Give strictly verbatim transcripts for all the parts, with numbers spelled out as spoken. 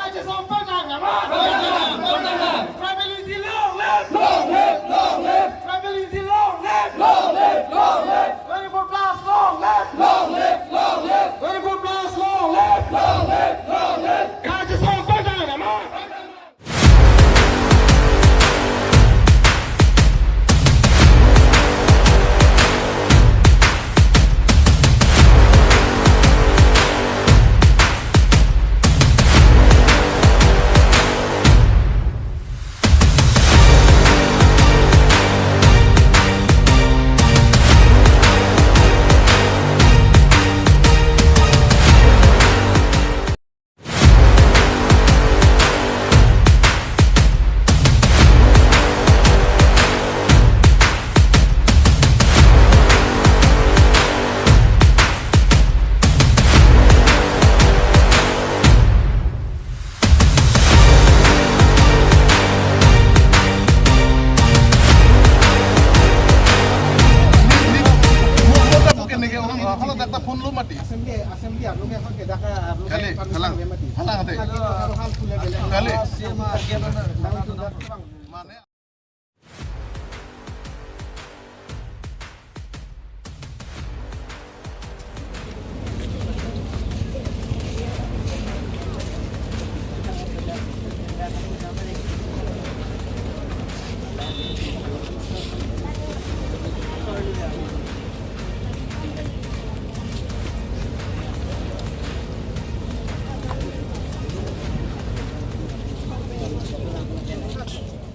Tribal unity long live! Long live! Long live! Tribal unity long live! Long live! Long live! Twenty-four plus long live! Long live! Long live! Twenty-four plus long live! Long live! Long live! Assembly, assembly, aploke এখন কেদাকা, aploke Kali, permission kalang. Dia mati. Kalang ate. Kalau, kalau hal pula bela. Kali. Mane?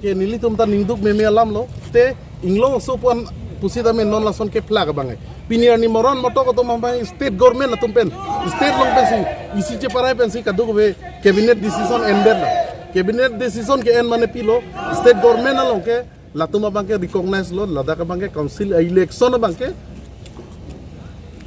Ke nelitum ta ningduk meme alam lo, te inglong so puan pusitame non lason ke flag abang. Pini arni Moran Motok atum abang state government atum pen, state along pensi, isi cheparai pensi kadokave cabinet decision ended lo. Cabinet decision ke-en mane pilo, state government along ke latum abang ke recognize lo, ladak abang ke council election abang ke,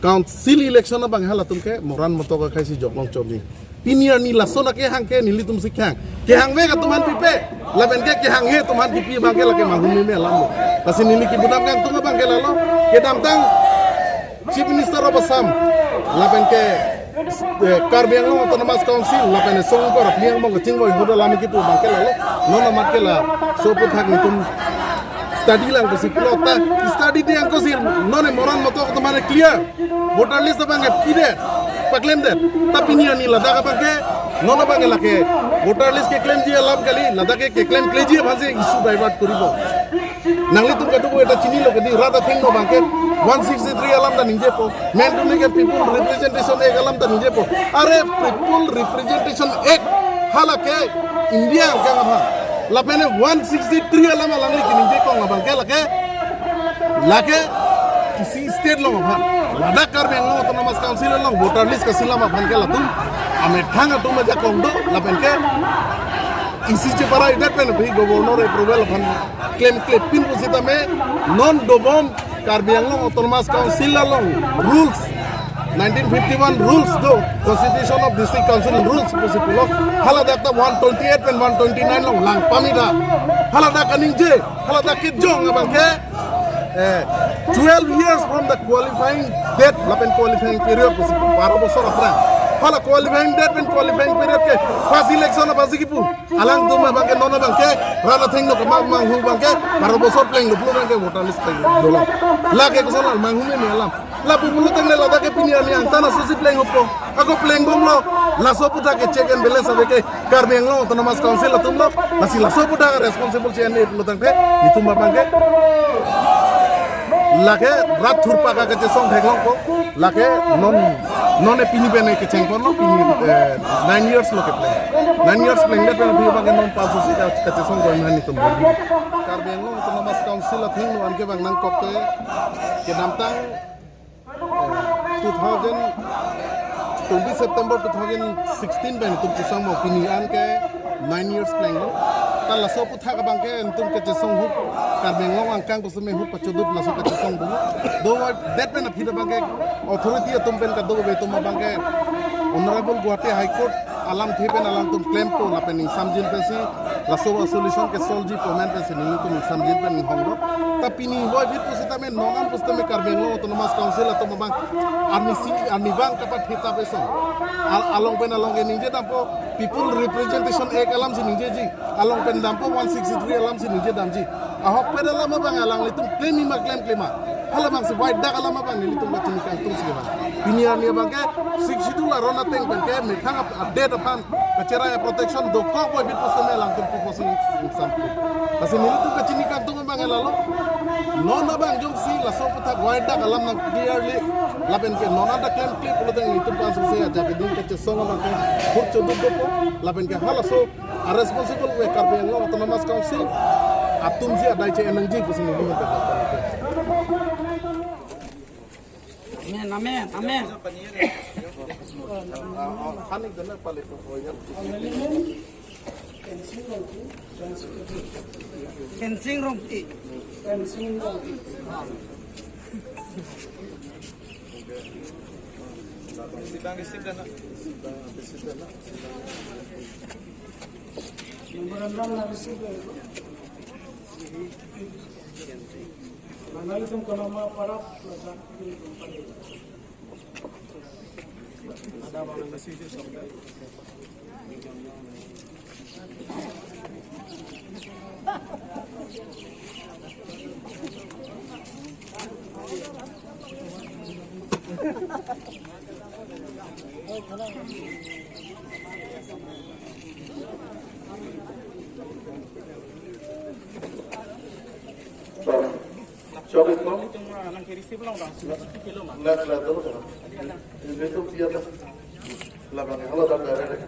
council election abang halatum ke Moran Motok akhai si joklong chokji. Pini arni lason akehang ke nelitum si kehang. Kehang ve atum aphan pipe. Lapen ke kehang he atum aphan kipi abang ke lake manghum meme alam lo. Lasi neli kibudam kangtung abang ke lalo. Kedamtang Chief Minister of Assam, lapen ke, eh, Karbi Anglong Autonomous Council, lapen songkor apni angbong kachingvoi hoda lam kipu abang ke lalo. Non amat ke laso aputhak nelitum study lang kosi pulo ta, study di angkosi non e Moran Motok atum aphan clear. Voter list abang ke pidet, paklemdet. Ta pini arni ladak abang ke, non abang ke lake voter list keklemji alam kali, ladak ke keklemkleji aphan si issue divert koribo. Nanglitum kadokave ta chinilo kedi, rat athengno abang ke one sixty-three alam ta ningjepo. Main to make a People Representation Act alam ta ningjepo. Are People Representation Act hala ke India angkang aphan. Lapen one sixty-three alam alangli keningje kong abang ke lake, lake isi state along aphan. Ladak Karbi Anglong Autonomous Council along voter list kasilam aphan ke latum amethang atum ajakong do, lapen ke isi cheparaidet pen abhi governor approval aphan klemklepin pusitame non dobom Karbi Anglong Autonomous Council along rules, nineteen fifty-one rules do, Constitution of District Council rules pusi pulo, haladak ta one twenty-eight pen one twenty-nine along lang pamida. Haladak kaningje, haladak kejong abang ke, eh, twelve years from the qualifying date, lapen qualifying period pusi pu, baro bosor aphrang. Hala qualifying date pen qualifying period ke first election aphan si kipu. Alangtum abang ke non abang ke, rat athengno kemang manghu abang ke, baro bosor plenglo pulo abang ke voter list plenglo. Lake koson manghum meme alam. Lapu pulo tangte ladak ke pini arni angtan asosi plengpo. Ako plengbomlo, laso aputhak ke check and balance ave ke Karbi Anglong Autonomous Council atum lo, lasi laso aputhak responsible si ene pulo tangte, itum abang ke lake rat thurpak kachesong theklongpo. Lake non, non e pini pen e kecheng ponlo, pini, eh, nine years lo kepleng. Nine years plengdet pen aphi abang ke non pansosi ka, kachesong ko mani tum. Karbi Anglong Autonomous Council athengno anke abang nangkok ke, kedamtang, eh, two thousand, twenty September two thousand sixteen pen itum chesong mo, pini anke nine years plenglo. Ta laso aputhak abang ke itum kachesong ahut, Karbi Anglong angkang pusi me ahut pachudut laso kachesong do. Do det pen aphi abang ke authority atum pen kadokave atum abang ke Honorable Guwahati High Court alamthe pen alangtum klempo lapen ingsamjin pensi laso a-solution ke solve ji pu amen pensi nelitum ingsamjin pen inghong do. Ta pini voi bit pusitame non an pusitame Karbi Anglong Autonomous Council atum abang arnisi arnivang kapat hitap eson. Al-, along pen along ke ningje dampo People Representation Act alam si ningjeji, along pen dampo one sixty-three alam si ningje damji. Ahokpet alam abang alanglitum klemji ma klemkle ma, hala abang si white dak alam abang nelitum kachini kangtung si abang. Pini arni abang ke Sixth Schedule aron ateng pen ke methang ap-, update aphan kacherai protection dokok boy bit pusome alangtum pu pusi sampai. Lasi nelitum kachini kangtung abang ke lalo. Non abang jongsi laso aputhak white dak alam nang clearly lapen ke non adak klemkle pulote nelitum pansusi ajak keding kachesong abang ke hur choduk dopo lapen ke halaso a responsible ke Karbi Anglong Autonomous Council atum si adai che-en nangji pusi nelitum. Amen, amen, amen. Kensing Rongpi. Memorandum na receive. Nanglitum kono ma parap ladak. Chok iklo. Next level. Ini tuh dia tuh. Labang halo dak direct.